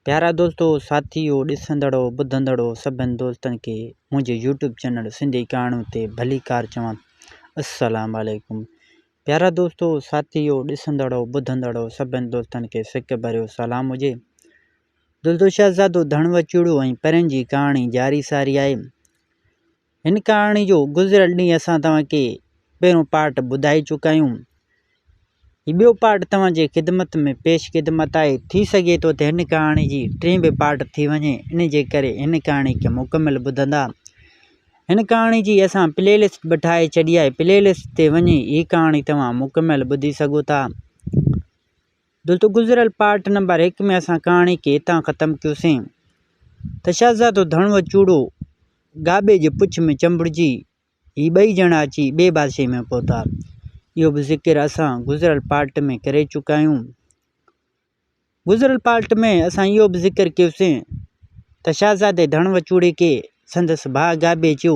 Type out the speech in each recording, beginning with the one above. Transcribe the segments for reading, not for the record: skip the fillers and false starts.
پيارا دوستو ساٿيو ڏسندڙو ٻڌندڙو سڀن دوستن کي منهنجي يوٽيوب چينل سنڌي ڪهاڻيون تي ڀليڪار چوان السلام عليڪم پيارا دوستو ساٿيو ڏسندڙو ٻڌندڙو سڀن دوستن کي سڪ ڀريو سلام هجي دوستو شهزادو ڌڻ وچوڙو ۽ پرين جي ڪهاڻي جاري ساري آهي هن ڪهاڻي جو گذريل ڏينهن اسان توهان کي پهريون پارٽ ٻڌائي چڪا آهيون. هي ٻيو پارٽ توهان جي خدمت ۾ پيش خدمت آهي. ٿي سگهي ٿو ته هن ڪهاڻي جي ٽين به پارٽ ٿي وڃي ان جي ڪري هن ڪهاڻي کي مڪمل ٻڌندا. هن ڪهاڻي جي اسان پلي لسٽ به ٺاهي ڇڏي آهي پلي لسٽ تي وڃي هي ڪهاڻي توهان مڪمل ٻڌي سگهو ٿا. دوستو گذريل پارٽ نمبر هڪ ۾ اسان ڪهاڻي کي هتان ختم ڪيوسين ته شهزادو ڌڻو چوڙو گابي جي پڇ ۾ چنبڙجي هي ٻئي ڄڻا اچي ٻي بادشاهي ۾ پهتا. اهو به ذڪر اسان گذريل پارٽ ۾ ڪري چڪا آهيون. گذريل پارٽ ۾ اسان اهو به ذڪر ڪيوسين ته شهزادي ڌڻ وچوڙي کي سندس ڀاء گابي چيو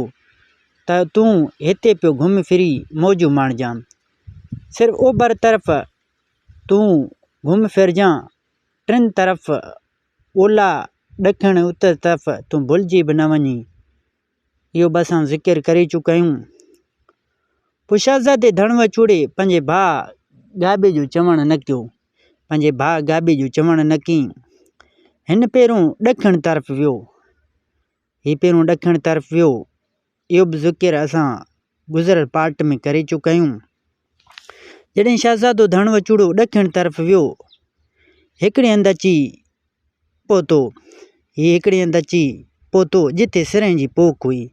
ته تون هتي پيو گهم ڦري موجون ماڻجان. صرف اوڀر طرف تون گهم ڦرجان، ٽن طرف اولهه، ڏکڻ ۽ اتر طرف تون ڀلجي به نه وڃين. اهو به اسان ذڪر ڪري چڪا آهيون. پوء شهزادي ڌڻ وچوڙي پنهنجي ڀاء گابي جو چوڻ نه ڪيو. پنهنجي ڀاء گابي جو چوڻ نه ڪيائين. هن پهريون ڏکڻ طرف ويو. هي پهريون ڏکڻ طرف ويو. اهو به ذڪر اسان گذريل پارٽ ۾ ڪري چڪا آهيون. جڏهن شهزادو ڌڻ وچوڙو ڏکڻ طرف ويو، هڪڙي هنڌ اچي پهتو. هي هڪڙي هنڌ اچي پهتو جتي سرهين جي پوک هئي.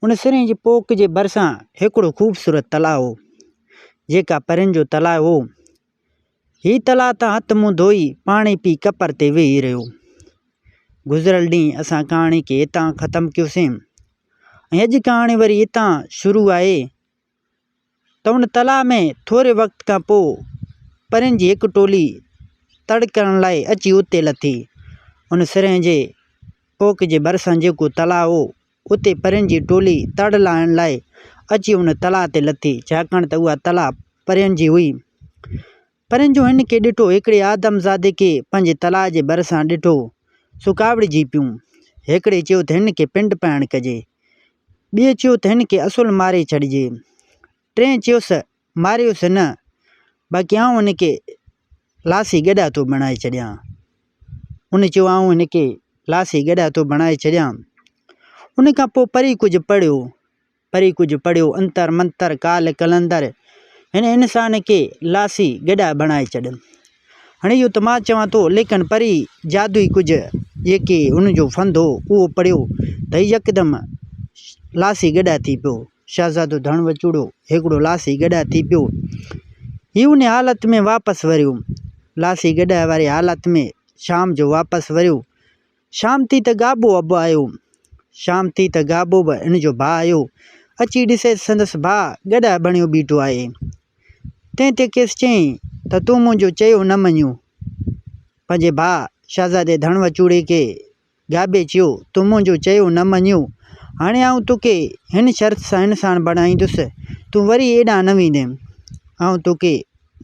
ان سرهين جي پوک جي ڀرسان هڪڙو خوبصورت تلاء هو، جيڪا پرين جو تلاء هو. هي تلاء تان هٿ منهن ڌوئي پاڻي پي ڪپر تي ويهي رهيو. گذريل ڏينهن اسان ڪهاڻي کي هتان ختم ڪيوسين ۽ اڄ ڪهاڻي وري هتان شروع آهي ته ان تلاء ۾ ٿوري وقت کان پوء پرين جي هڪ ٽولي تڙ ڪرڻ لاء اچي اتي لٿي. ان سرهين جي پوک جي ڀرسان جيڪو تلاء هو اتي پرين جي ٽولي تڙ لاهڻ لاء اچي ان تلاء تي لٿي، ڇاڪاڻ ته اها تلاء پرين جي هئي. پرين جو هن کي ڏٺو، هڪڙي آدم زادي کي پنهنجي تلاء جي ڀرسان ڏٺو، سو ڪاوڙجي پيون. هڪڙي چيو ته هن کي پنڊ پهڻ ڪجي. ٻئي چيو ته هن کي اصل ماري ڇڏجي. ٽئين چيس، ماريوس نه، باقي آئون هن کي لاسي گڏا ٿو بڻائي ڇڏيان. ان چيو آئون هن کي لاسي گڏا ٿو بڻائي ڇڏيان. ان کان پوء پري ڪجهه پڙهيو، پري ڪجهه پڙهيو، انتر منتر ڪال قلندر هن انسان کي لاسي گڏا بڻائي ڇڏ. هاڻي اهو ته مان چوان ٿو ليڪن پري جادوئي ڪجهه جيڪي هن جو فند هو اهو پڙهيو ته هي يڪدم لاسي گڏا ٿي پيو. شهزادو ڌڻ وچوڙو هڪڙو لاسي گڏهه ٿي پيو. هي ان حالت ۾ واپس وريو. لاسي گڏهه واري حالت ۾ شام جو واپس وريو. شام ٿي ته گابو ابو آيو. شام ٿي ته گابو به هن جو ڀاء آيو. اچي ڏسي ته سندس ڀاء گڏهه بڻيو بيٺو آهي. تنهن تي کيس چيائين ته تون منهنجو چيو نه مڃيو. پنهنجي ڀاء شهزادي ڌڻ وچوڙي کي گابي چيو، تو منهنجو چيو نه مڃيو، هاڻي آئون توکي هن شرط سان انسان بڻائيندس، تون وري ايڏانهن نه ويندين. آئون توکي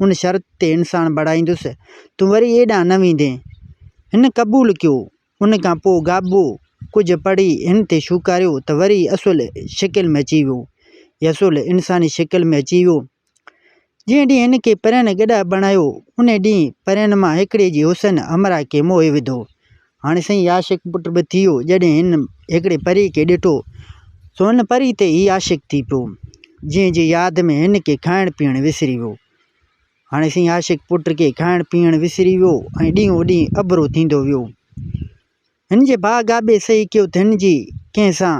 ان شرط تي انسان بڻائيندس، تون وري ايڏانهن نه ويندين. هن قبول ڪيو. ان کان پوء گابو ڪجهه پڙهي هن تي شوڪاريو ته وري اصل شڪل ۾ اچي ويو. هي اصل انساني شڪل ۾ اچي ويو. جنهن ڏينهن هن کي پرين گڏهه بڻايو، انهي ڏينهن پرين مان هڪڙي جي حسن همراهه کي موهي وڌو. هاڻي سائين هي عاشق پٽ به ٿي ويو، جڏهن هن هڪڙي پري کي ڏٺو، سو ان پري تي هي عاشق ٿي پيو، جنهن جي ياد ۾ هن کي کائڻ پيئڻ وسري ويو. هاڻي سائين عاشق پٽ کي کائڻ پيئڻ وسري ويو ۽ ڏينهون ڏينهن اڀرو ٿيندو ويو. هن جي ڀاء گابي سهي ڪيو ته هن جي ڪنهن سان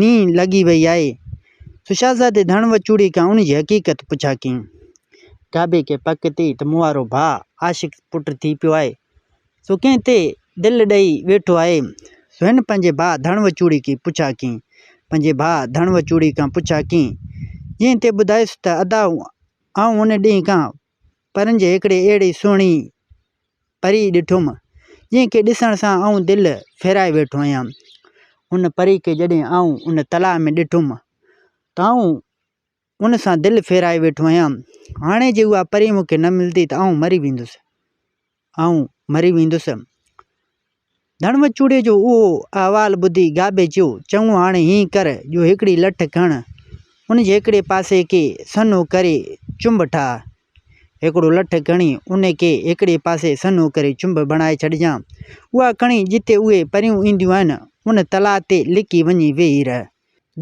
نينهن لڳي وئي آهي. سو شهزادي ڌڻ وچوڙي کان ان جي حقيقت پڇا ڪيائين. گابي کي پڪ ٿي ته مون وارو ڀاء عاشق پٽ ٿي پيو آهي، سو ڪنهن تي دل ڏئي ويٺو آهي. سو هن پنهنجي ڀاء ڌڻ وچوڙي کي پڇا ڪيائين. پنهنجي ڀاء ڌڻ وچوڙي کان پڇا ڪيائين، جنهن تي ٻڌايس ته ادا آئون ان ڏينهن کان پرن جي هڪڙي اهڙي سهڻي پري ڏٺم، جنهن کي ڏسڻ سان آئون دل ڦيرائي ويٺو آهيان. ان پري کي جڏهن آئون ان تلاء ۾ ڏٺم ته آئون ان سان دل ڦيرائي ويٺو آهيان. هاڻي جي اها پري مون کي نه ملندي ته آئون مري ويندس. آئون مري ويندس. ڌڻ وچوڙي جو اهو احوال ٻڌي گابي چيو، چڱو هاڻي هيئن ڪر جو هڪڙي لٺ کڻ، ان جي هڪڙي پاسي کي سنهو ڪري چنب ٺاهه. هڪڙو لٺ کڻي ان کي هڪڙي پاسي سنهو ڪري چنب بڻائي ڇڏجان. اها کڻي جتي اهي پريون اينديون آهن، ان تلاء تي لڪي وڃي ويهي رهه.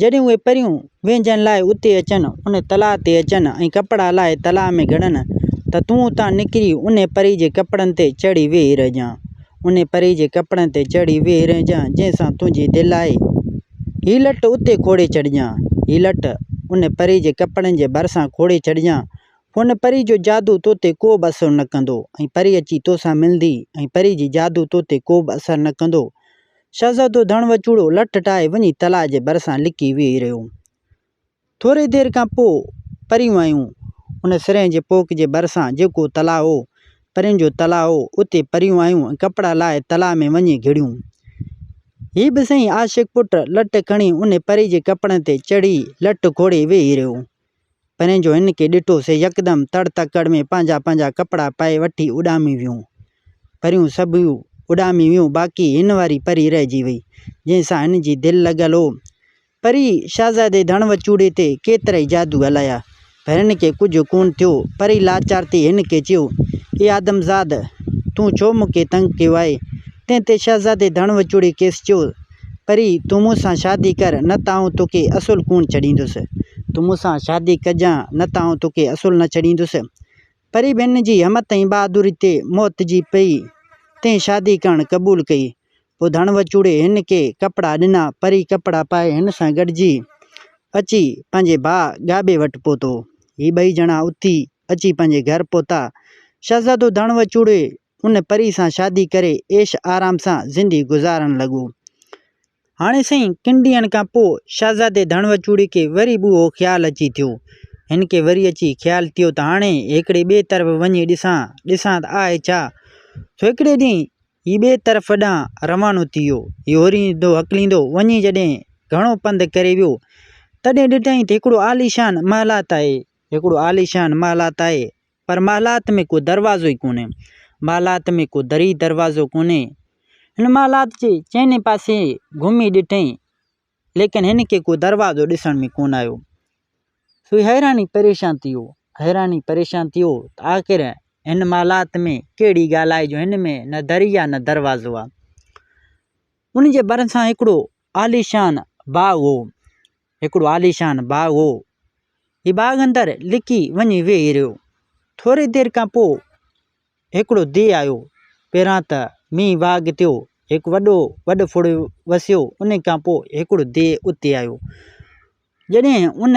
جڏهن اهي پريون وهنجڻ لاء اتي اچن، ان تلاء تي اچن ۽ ڪپڙا لاهي تلاء ۾ گهڙن ته تون اتان نڪري انهي پري جي ڪپڙن تي چڙهي ويهي رهجان. انهي پري جي ڪپڙن تي چڙهي ويهي رهجان، جنهن سان تنهنجي دل آهي. هي لٽ اتي کوڙي ڇڏجان. هي لٽ ان پري جي ڪپڙن جي ڀرسان کوڙي ڇڏجان. پوء ان پري جو جادو تو تي ڪو به اثر نه ڪندو ۽ پري اچي توسان ملندي ۽ پري جي جادو تو تي ڪو به اثر نه ڪندو. شهزادو ڌڻ وچوڙو لٺ ٺاهي وڃي تلاء جي ڀرسان لڪي ويهي رهيو. ٿوري دير کان پوء پريون آيون. ان سرهين جي پوک جي ڀرسان جيڪو تلاء هو، پرين جو تلاء هو، اتي پريون آيون ۽ ڪپڙا لاهي تلاء ۾ وڃي گهڙيون. هي به سائين عاشق پٽ لٺ کڻي ان پري جي ڪپڙن تي چڙهي لٺ کوڙي ويهي رهيو. پرين جو هن کي ڏٺو سي يڪدم تڙ تڪڙ ۾ پنهنجا پنهنجا ڪپڙا پائي وٺي اڏامي ويون. پريون سڀيون اڏامي ويون باقي هن واري پري رهجي وئي، جنهن سان هن جي دل لڳل هو. پري شهزادي ڌڻ وچوڙي تي ڪيترائي جادو هلايا، پر هن کي ڪجهه ڪونه ٿيو. پري لاچار ٿي هن کي چيو، اي آدمزاد! تون ڇو مون کي تنگ ڪيو آهي؟ تنهن تي شهزادي ڌڻ وچوڙي کيس چيو، پري! تون مون سان شادي ڪر، نه ته آئون توکي اصل ڪونه ڇڏيندس. تون مون سان شادي ڪجان، نه ته آئون توکي اصل نه ڇڏيندس. پري به هن جي همت ۽ بهادري تي موت جي پئي، تنهن شادي ڪرڻ قبول ڪئي. پوء ڌڻ وچوڙي هن کي ڪپڙا ڏنا. پري ڪپڙا پائي هن سان گڏجي اچي پنهنجي ڀاء گابي وٽ پهتو. هي ٻئي ڄڻا اٿي اچي پنهنجي گهر پهتا. شهزادو ڌڻ وچوڙي ان پري سان شادي ڪري عيش آرام سان زندگي گذارڻ لڳو. هاڻي سائين ڪن ڏينهن کان پوء شهزادي ڌڻ وچوڙي کي وري به اهو خيال اچي ٿيو. هن کي وري اچي خيال ٿيو ته هاڻي هڪڙي ٻئي طرف وڃي ڏسان، ڏسان ته آهي ڇا؟ سو هڪڙي ڏينهن هي ٻئي طرف ڏانهن روانو ٿي ويو. هي هوريندو هڪليندو وڃي جڏهن گهڻو پنڌ ڪري ويو، تڏهن ڏٺائين ته هڪڙو عاليشان محلات آهي. هڪڙو عاليشان محلات آهي، پر محلات ۾ ڪو دروازو ئي ڪونهي. محلات ۾ ڪو دري دروازو ڪونهي. هن محلات جي چئني پاسي گهمي ڏٺائين، ليڪن هن کي ڪو دروازو ڏسڻ ۾ ڪونه آيو. سو هي حيراني پريشان ٿي ويو. حيراني پريشان ٿي ويو ته آخر هن محلات ۾ ڪهڙي ڳالهه آهي جو هن ۾ نه دري آهي نه دروازو آهي. ان جي ڀرسان هڪڙو عاليشان باغ هو. هڪڙو عاليشان باغ هو. هي باغ اندر لڪي وڃي ويهي رهيو. ٿوري دير کان پوء هڪڙو ديهه آيو. پهريان ته مينهن واڳ ٿيو، هڪ وڏو وڏ ڦڙ وسيو، ان کان پوء هڪڙو ديهه اتي آيو. جڏهن ان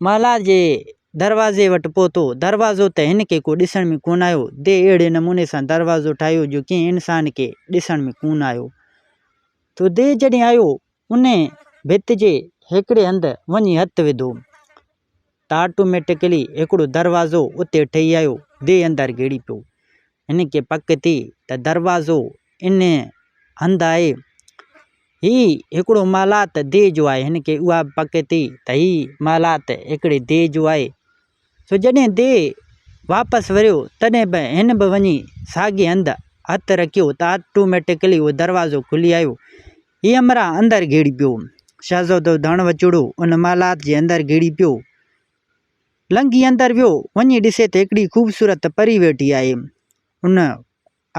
محلات جي دروازي وٽ پهتو، دروازو ته هن کي ڪو ڏسڻ ۾ ڪونه آيو. ديهه اهڙي نموني سان دروازو ٺاهيو جو ڪنهن انسان کي ڏسڻ ۾ ڪونه آيو. تو ديهه جڏهن آيو، ان ڀت جي هڪڙي هنڌ وڃي هٿ وڌو ته آٽوميٽڪلي هڪڙو دروازو اتي ٺهي آيو. ديهه اندر گهڙي پيو. هن کي پڪ ٿي ته دروازو ان هنڌ آهي. هي هڪڙو محلات ديهه جو آهي. هن کي اها به پڪ ٿي ته هي محلات هڪڙي ديهه جو آهي. سو جڏهن ديهه واپس وريو تڏهن به هن به وڃي ساڳئي هنڌ هٿ رکيو ته آٽوميٽڪلي اهو دروازو کلي آيو. هي همراهه اندر گهڙي پيو. شهزادو ڌڻ وچڙو ان محلات جي اندر گهڙي پيو. لنگهي اندر ويو، وڃي ڏسي ته هڪڙي خوبصورت پري ويٺي آهي. ان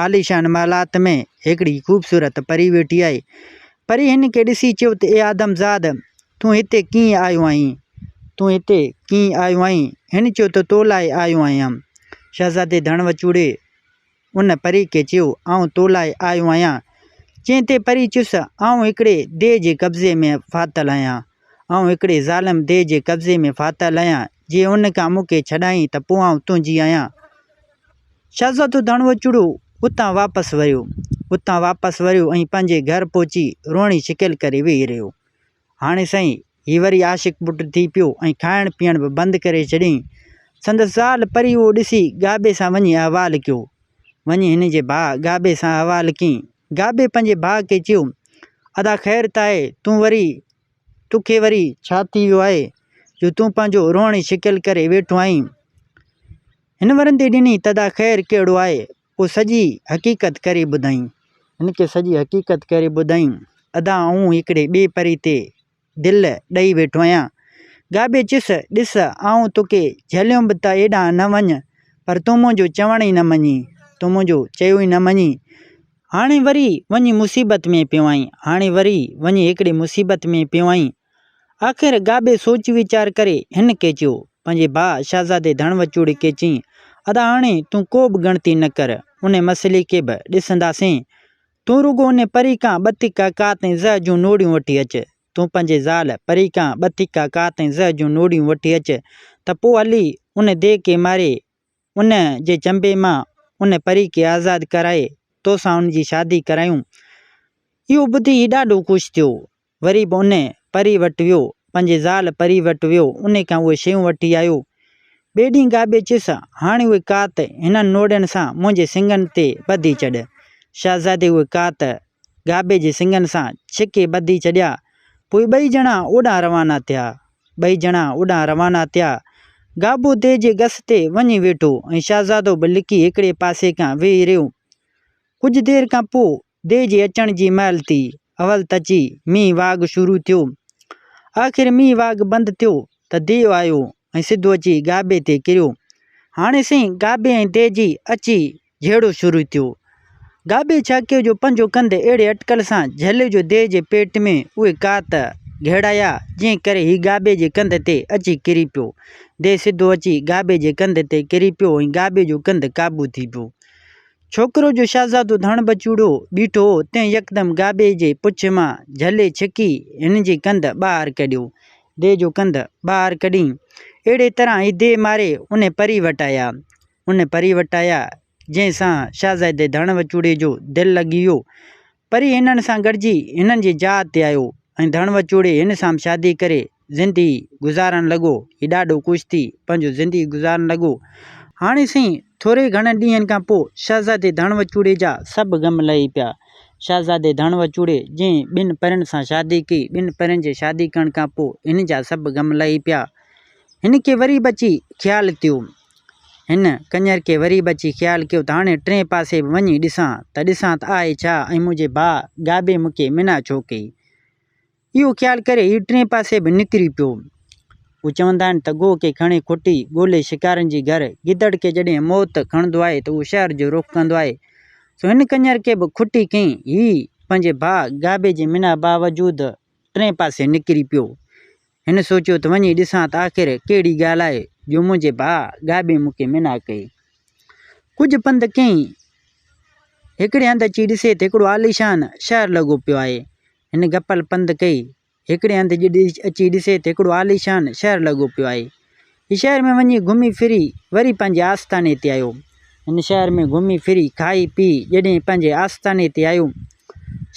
عاليشان محلات ۾ هڪڙي خوبصورت پري ويٺي آهي. پري هن کي ڏسي چيو ته اي آدم زاد! تون هتي ڪيئن آيو آهين؟ تون هتي ڪيئن آيو آهين؟ هن چيو ته تو لاء آيو آهيان. شهزادي ڌڻ وچوڙي ان پري کي چيو، آئون تو لاء آيو آهيان. جنهن تي پري چيس، آئون هڪڙي ديهه جي قبضي ۾ ڦاٿل آهيان. آئون هڪڙي ظالم ديهه جي قبضي ۾ ڦاٿل آهيان. جي ان کان مون کي ڇڏائين ته پوء آئون تنهنجي آهيان. شهزادو ڌڻوچڙو اتان واپس وريو. اتان واپس وريو ۽ پنهنجي گهر پهچي روئڻي شڪل ڪري ويهي رهيو. هاڻي سائين هي وري عاشق پٽ ٿي پيو ۽ کائڻ پيئڻ به بند ڪري ڇڏيائين. سندس زال پري اهو ڏسي گابي سان وڃي احوال ڪيو. وڃي هن جي ڀاء گابي سان احوال ڪيائين. گابي پنهنجي ڀاء کي چيو، ادا خير ته آهي، تون وري توکي وري ڇا ٿي ويو آهي جو تون پنهنجو روئڻي شڪل ڪري ويٺو آهين؟ هن ورندي ڏني ته ادا خير ڪهڙو آهي، پوء سڄي حقيقت ڪري ٻڌائين. هن کي سڄي حقيقت ڪري ٻڌائين، ادا آئون هڪڙي ٻئي پري تي دل ڏئي ويٺو آهيان. گابي چيس، ڏس آئون توکي جهليم به ته ايڏانهن نه وڃ، پر تون منهنجو چوڻ ئي نه مڃي، تون منهنجو چيو ئي نه مڃي. هاڻي وري وڃي مصيبت ۾ پيو آهين، هاڻي وري وڃي هڪڙي مصيبت ۾ پيو آهين. آخر گابي سوچ ويچار ڪري هن کي چيو، پنهنجي ڀاء شهزادي ڌڻ وچوڙي کي چيائين، ادا هاڻي تون ڪو به ڳڻتي نه ڪر، انهي مسئلي کي به ڏسنداسين. تون رڳو انهي پري کان ٻه ٿڪا ڪات ۽ زهه جون نوڙيون وٺي اچ. تون پنهنجي زال پري کان ٻه ٿڪا ڪات ۽ زهه جون نوڙيون وٺي اچ ته پوء هلي ان ديهه کي ماري ان جي چنبي مان ان پري کي آزاد ڪرائي توسان ان جي شادي ڪرايون. اهو ٻڌي هي ڏاڍو خوش ٿيو. وري به ان پري وٽ ويو، پنهنجي زال پري وٽ ويو، ان کان اهي شيون وٺي آيو. ٻئي ڏينهن گابي چيس، هاڻي اهي ڪات هنن نوڙين سان منهنجي سڱن تي ٻڌي ڇڏ. شهزادي اهي ڪات گابي جي سڱن سان ڇڪي ٻڌي ڇڏيا. پوء ٻئي ڄڻا اوڏانهن روانا ٿيا. ٻئي ڄڻا اوڏانهن روانا ٿيا. گابو ديهه جي گس تي وڃي ويٺو ۽ شهزادو به لڪي هڪڙي پاسي کان ويهي رهيو. ڪجهه دير کان پوء ديهه جي اچڻ جي مهل ٿي. اول ته اچي مينهن واڳ شروع ٿيو. آخر مينهن واڳ بند ٿيو ته ديهه آيو ۽ سڌو اچي گابي تي ڪريو. هاڻي سائين گابي ۽ ديهه جي اچي جهيڙو شروع ٿيو. گابي ڇا ڪيو جو پنهنجو ڪنڌ اهڙي اٽڪل سان جهليو جو ديهه جي پيٽ ۾ اهي ڪات گهيڙايا، جنهن ڪري هي گابي جي ڪنڌ تي اچي ڪري پيو. ديهه سڌو اچي گابي جي ڪنڌ تي ڪري پيو ۽ گابي جو ڪنڌ قابو ٿي پيو. ڇوڪرو جو شهزادو ڌڻ ٻچوڙو بيٺو هو، تنهن يڪدم گابي جي پڇ مان جهلي ڇڪي هن جي ڪنڌ ٻاهر ڪڍيو. ديهه جو ڪنڌ ٻاهر ڪڍي، اهڙي طرح هي ديهه ماري انهي پري وٽ آيا. ان پري وٽ آيا، جنهن سان شهزادي ڌڻ وچوڙي جو دل لڳي ويو. پري هنن سان گڏجي هنن جي جاء تي آيو ۽ ڌڻ وچوڙي هن سان به شادي ڪري زندگي گذارڻ لڳو. هي ڏاڍو خوش ٿي پنهنجو زندگي گذارڻ لڳو. هاڻي سائين ٿوري گهڻن ڏينهن کان پوء شهزادي ڌڻ وچوڙي جا سڀ غم لهي پيا. شهزادي ڌڻ وچوڙي جنهن ٻن پرين سان شادي ڪئي، ٻن پرين جي شادي ڪرڻ کان پوء هن جا سڀ غم لهي پيا. هن کي وري به اچي خيال ٿيو. هن ڪڃر کي وري به اچي خيال ڪيو ته هاڻي ٽئين پاسي به وڃي ڏسان ته ڏسان ته آهي ڇا ۽ منهنجي ڀاء گابي مون کي منع ڇو ڪئي. اهو خيال ڪري هي ٽئين پاسي به نڪري پيو. هو چوندا آهن ته گوهه کي کڻي کٽي، ڳولي شڪارين جي گهر. گدڙ کي جڏهن موت کڻندو آهي ته اهو شهر جو رخ ڪندو آهي. سو هن ڪڃر کي به کٽي کنئي. هي پنهنجي ڀاء گابي جي منع باوجود ٽئين پاسي نڪري پيو. هن سوچيو ته وڃي ڏسان ته آخر ڪهڙي ڳالهه آهي جو منهنجي ڀاء گابي مون کي منع ڪئي. ڪجهه پنڌ ڪيائين. هڪڙي هنڌ اچي ڏسي ته هڪڙو عاليشان شهر لڳو پيو آهي. هن گپل پنڌ ڪئي. هڪڙي هنڌ اچي ڏسي ته هڪڙو عاليشان شهر لڳو پيو آهي. هي شهر ۾ وڃي گهمي ڦري وري پنهنجي آستاني تي آيو. هن شهر ۾ گهمي ڦري کائي پي جڏهن پنهنجي آستاني تي آيو.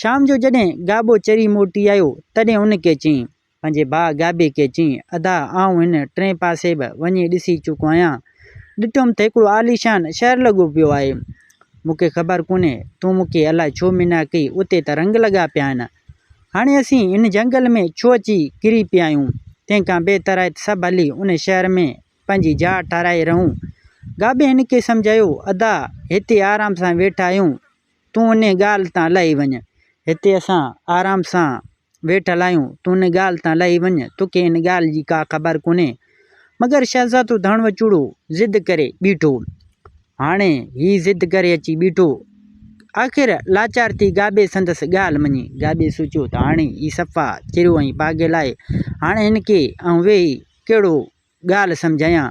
شام جو جڏهن گابو چري موٽي آيو تڏهن ان کي چيائين. پنهنجي ڀاء گابي کي چيائين، ادا آئون هن ٽئين پاسي به وڃي ڏسي چڪو آهيان. ڏٺم ته هڪڙو عاليشان شهر لڳو پيو آهي. مون کي خبر ڪونهي تون مون کي الائي ڇو منع ڪئي، اتي ته رنگ لڳا پيا آهن. هاڻي اسين هن جهنگل ۾ ڇو اچي ڪري پيا آهيون. تنهن کان بهتر آهي ته سڀ هلي ان شهر ۾ پنهنجي جاء ٺاهرائي رهون. گابي هن کي سمجهايو، ادا هتي آرام سان ويٺا آهيون، تون انهي ڳالهه تان لهي وڃ. هتي اسان آرام سان ويٺل آهيون، تون ان ڳالهه تان لهي وڃ، توکي ان ڳالهه جي ڪا خبر ڪونهي. مگر شهزادو ڌڻ وچوڙو ضد ڪري بيٺو. هاڻي هي ضد ڪري اچي بيٺو. آخر لاچار ٿي گابي سندس ڳالهه مڃي. گابي سوچيو ته هاڻي هي صفا چريو ۽ پاڳل آهي، هاڻي هن کي آئون ويهي ڪهڙو ڳالهه سمجهايان.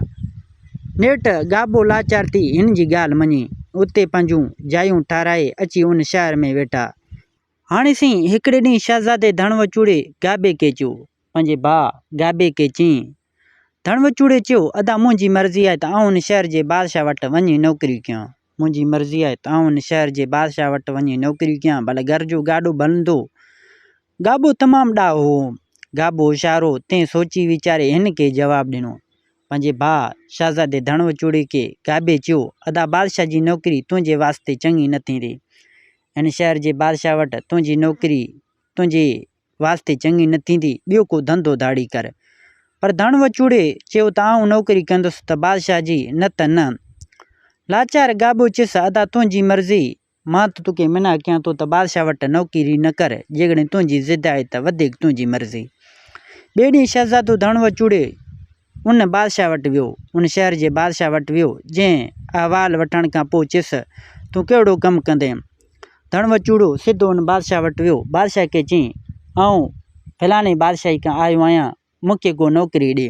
نيٺ گابو لاچار ٿي هن جي ڳالهه مڃي. اتي پنهنجون جايون ٺاهرائي اچي ان شهر ۾ ويٺا. هاڻي سائين هڪڙي ڏينهن شهزادي ڌڻ وچوڙي گابي کي چيو، پنهنجي ڀاء گابي کي چيائين. ڌڻ وچوڙي چيو، ادا منهنجي مرضي آهي ته آئون هن شهر جي بادشاهه وٽ وڃي نوڪري ڪيان. منهنجي مرضي آهي ته آئون هن شهر جي بادشاهه وٽ وڃي نوڪري ڪيان، ڀل گهر جو گاڏو به هلندو. گابو تمام ڏاهو هو. گابو هوشيار هو، تنهن سوچي ويچاري هن کي جواب ڏنو. پنهنجي ڀاء شهزادي ڌڻ وچوڙي کي گابي چيو، ادا بادشاهه جي نوڪري تنهنجي واسطي چڱي نه ٿيندي. هن شهر جي بادشاهه وٽ تنهنجي نوڪري تنهنجي واسطي چڱي نه ٿيندي، ٻيو ڪو ڌنڌو ڌاڙي ڪر. پر ڌڻ وچوڙي چيو ته آئون نوڪري ڪندس ته بادشاهه جي، نه ته نه. لاچار گابو چيس، ادا تنهنجي مرضي، مان ته توکي منع ڪيان ٿو ته بادشاهه وٽ نوڪري نه ڪر، جيڪڏهن تنهنجي ضد آهي ته وڌيڪ تنهنجي مرضي. ٻئي ڏينهن شهزادو ڌڻ وچوڙي ان بادشاهه وٽ ويو، ان شهر جي بادشاهه وٽ ويو، جنهن احوال وٺڻ کان پوء چيس، تون ڪهڙو ڪم ڪندين؟ ڌڻ وچوڙو سڌو ان بادشاهه وٽ ويو، بادشاهه کي چيائين، آئون فلاڻي بادشاهي کان آيو آهيان، مون کي ڪو نوڪري ڏي.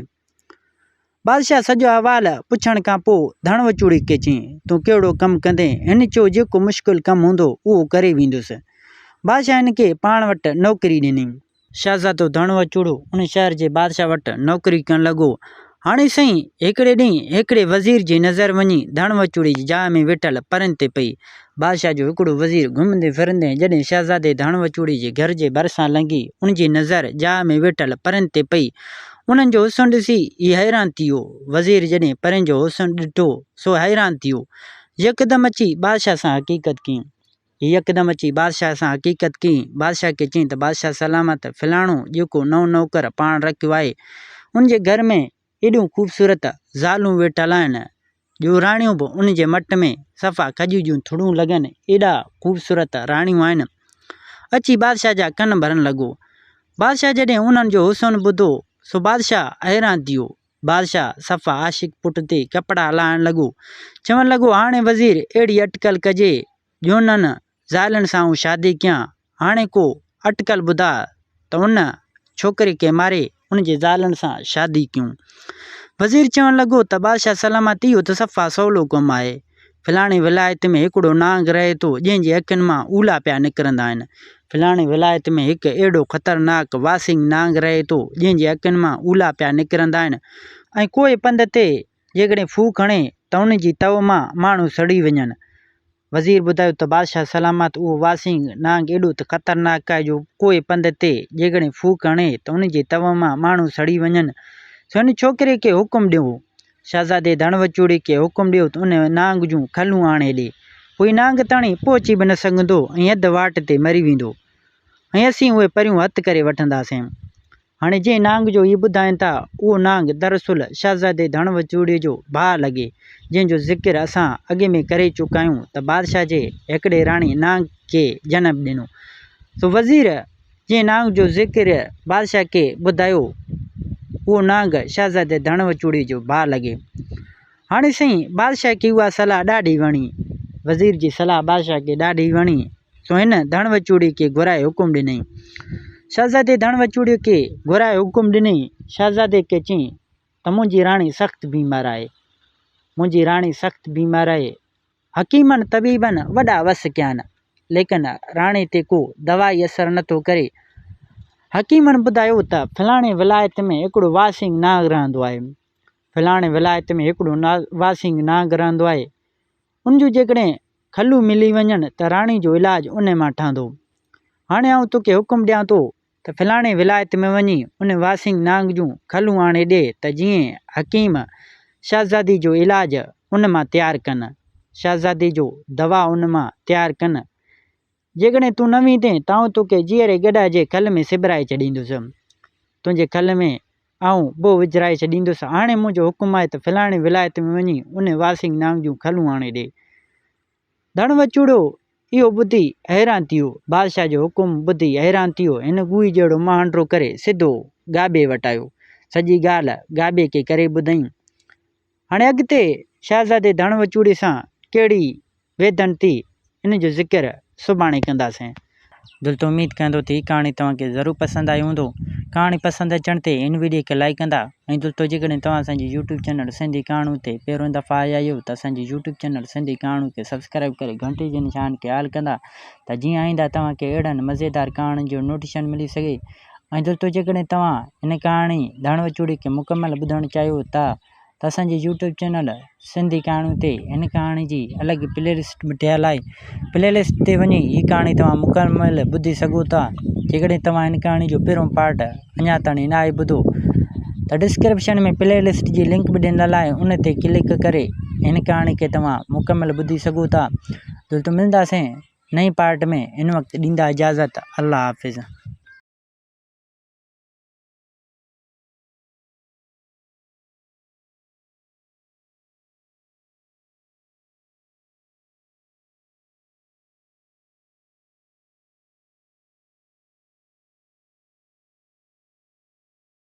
بادشاهه سڄو احوال پڇڻ کان پوء ڌڻ وچوڙي کي چيائين، تون ڪهڙو ڪم ڪندين؟ هن چيو، جيڪو مشڪل ڪم هوندو، اهو ڪري ويندس. بادشاهه هن کي پاڻ وٽ نوڪري ڏني. شهزادو ڌڻ وچوڙو ان شهر جي بادشاهه وٽ نوڪري ڪرڻ لڳو. هاڻي سائين هڪڙي ڏينهن هڪڙي وزير جي نظر وڃي ڌڻ وچوڙي جي جاء ۾ ويٺل پرين تي پئي. بادشاهه جو هڪڙو وزير گهمندي ڦرندي جڏهن شهزادي ڌڻ وچوڙي جي گهر جي ڀرسان لنگهي ان جي نظر جاء ۾ ويٺل پرين تي پئي. انهن جو حسن ڏسي هي حيران ٿي ويو. وزير جڏهن پرين جو حسن ڏٺو سو حيران ٿي ويو. يڪدم اچي بادشاهه سان حقيقت ڪيائين. هي يڪدم اچي بادشاهه سان حقيقت ڪيائين. بادشاهه کي چيائين ته بادشاهه سلامت، فلاڻو جيڪو نئون نوڪر پاڻ رکيو آهي، ان جي گهر ۾ ايڏيون خوبصورت زالون ويٺل آهن، جو راڻيون به ان جي مٽ ۾ صفا کجي جون ٿڙون لڳن، ايڏا خوبصورت راڻيون آهن. اچي بادشاهه جا ڪن ڀرڻ لڳو. بادشاهه جڏهن انهن جو حسن ٻڌو، سو بادشاهه حيران ٿي ويو. بادشاهه صفا عاشق پٽ تي ڪپڙا لاهڻ لڳو. چوڻ لڳو، هاڻي وزير اهڙي اٽڪل ڪجي، جو انهن زالن سان آئون شادي ڪيان. هاڻي ڪو اٽڪل ٻڌاء ته ان ڇوڪري کي ماري ان جي زالن سان شادي ڪيون. وزير چوڻ لڳو ته بادشاهه سلامت اهو ته صفا سولو ڪم آهي. فلاڻي ولايت ۾ هڪڙو نانگ رهي ٿو، جنهن جي اکين مان اولا پيا نڪرندا آهن. فلاڻي ولايت ۾ هڪ اهڙو خطرناڪ واسينگ نانگ رهي ٿو، جنهن جي اکين مان اولا پيا نڪرندا آهن ۽ ڪوئي پنڌ تي جيڪڏهن ڦوڪ هڻي ته ان جي تئو مان ماڻهو سڙي وڃن. وزير ٻڌايو ته بادشاهه سلامت اهو واسينگ نانگ ايڏو ته خطرناڪ آهي جو ڪوئي پنڌ تي جيڪڏهن ڦوڪ هڻي ته ان جي تئو مان ماڻهو سڙي وڃن. سو هن ڇوڪري کي حڪم ڏيو. شهزادي ڌڻ وچوڙي کي حڪم ڏيو ته ان نانگ جون کلون آڻي ڏي. پوء نانگ تاڻي پهچي به نه سگهندو ۽ اڌ واٽ تي مري ويندو ۽ اسين اهي پريون هٿ ڪري وٺنداسين. هاڻي جنهن نانگ جو هي ٻڌائين ٿا، اهو نانگ دراصل شهزادي ڌڻ وچوڙي جو ڀاء لڳي، جنهن جو ذڪر اسان اڳ ۾ ڪري چڪا آهيون ته بادشاهه جي هڪڙي راڻي نانگ کي جنم ڏنو. سو وزير جنهن نانگ جو ذڪر بادشاهه کي ٻڌايو، اهو نانگ شهزادي ڌڻ وچوڙي جو ڀاء لڳي. هاڻي سائين بادشاهه کي اها صلاح ڏاڍي وڻي. وزير جي صلاح بادشاهه کي ڏاڍي وڻي، سو هن ڌڻ وچوڙي کي گهرائي حڪم ڏنائين. شهزادي ڌڻ وچوڙي کي گهرائي حڪم ڏنائين. شهزادي کي چيائين ته منهنجي راڻي سخت بيمار آهي. منهنجي راڻي سخت بيمار آهي. حڪيمن طبيبن وڏا وس ڪيا آهن، ليڪن راڻي تي ڪو دوائي اثر نه ٿو ڪري. حڪيمن ٻڌايو ته فلاڻي ولايت ۾ هڪڙو واسينگ نانگ رهندو آهي. فلاڻي ولايت ۾ هڪڙو واسينگ نانگ رهندو آهي، ان جون جيڪڏهن کلون ملي وڃن ته راڻي جو علاج ان مان ٺهندو. هاڻي آئون توکي حڪم ڏيان ٿو ته فلاڻي ولايت ۾ وڃي ان واسينگ نانگ جون کلون آڻي ڏي ته جيئن حڪيم شهزادي جو علاج ان مان تيار ڪن، شهزادي جو دوا ان مان تيار ڪن. جيڪڏهن تون نه ويندين ته آئون توکي جيئري گڏهه جي کل ۾ سبرائي ڇڏيندس. تنهنجي کل ۾ آئون بوء وجهرائي ڇڏيندس. هاڻي منهنجو حڪم آهي ته فلاڻي ولايت ۾ وڃي ان واسينگ نانگ جون کلون آڻي ڏي. ڌڻ وچوڙو اهو ٻڌي حيران ٿي ويو. بادشاهه جو حڪم ٻڌي حيران ٿي ويو. هن ڳوهي جهڙو مهانڊو ڪري سڌو گابي وٽ آيو. سڄي ڳالهه گابي کي ڪري ٻڌائين. هاڻي اڳتي شهزادي ڌڻ وچوڙي سان ڪهڙي ويڌن ٿي، ان جو ذڪر سڀاڻي ڪنداسين. دوستو اميد ڪيان ٿو ته هي ڪهاڻي توهان کي ضرور پسند آئي هوندو. ڪهاڻي پسند اچڻ تي هن ويڊيو کي لائيڪ ڪندا ۽ دوستو جيڪڏهن توهان اسان جي يوٽيوب چينل سنڌي ڪهاڻيون تي پهريون دفعا آيا آهيو ته اسان جي يوٽيوب چينل سنڌي ڪهاڻيون کي سبسڪرائيب ڪري گهنٽي جي نشان کي آل ڪندا ته جيئن آئنده توهان کي اهڙن مزيدار ڪهاڻين جو نوٽيشن ملي سگهي ۽ دوستو جيڪڏهن توهان هن ڪهاڻي ڌڻ وچوڙي کي مڪمل ٻڌڻ چاهيو ٿا ته اسان جي يوٽيوب چينل سنڌي ڪهاڻيون تي هن ڪهاڻي جي الڳ پلي لسٽ به ٺهيل آهي پلي لسٽ تي وڃي هي ڪهاڻي توهان مڪمل ٻڌي سگهو ٿا جيڪڏهن توهان هن ڪهاڻي جو پهريون پارٽ اڃا تائين نه آهي ٻڌو ته ڊسڪرپشن ۾ پلي لسٽ جي لنڪ به ڏنل آهي ان تي ڪلڪ ڪري هن ڪهاڻي کي توهان مڪمل ٻڌي سگهو ٿا دوستو ملنداسين نئين پارٽ ۾ هن وقت ڏيندا اجازت الله حافظ.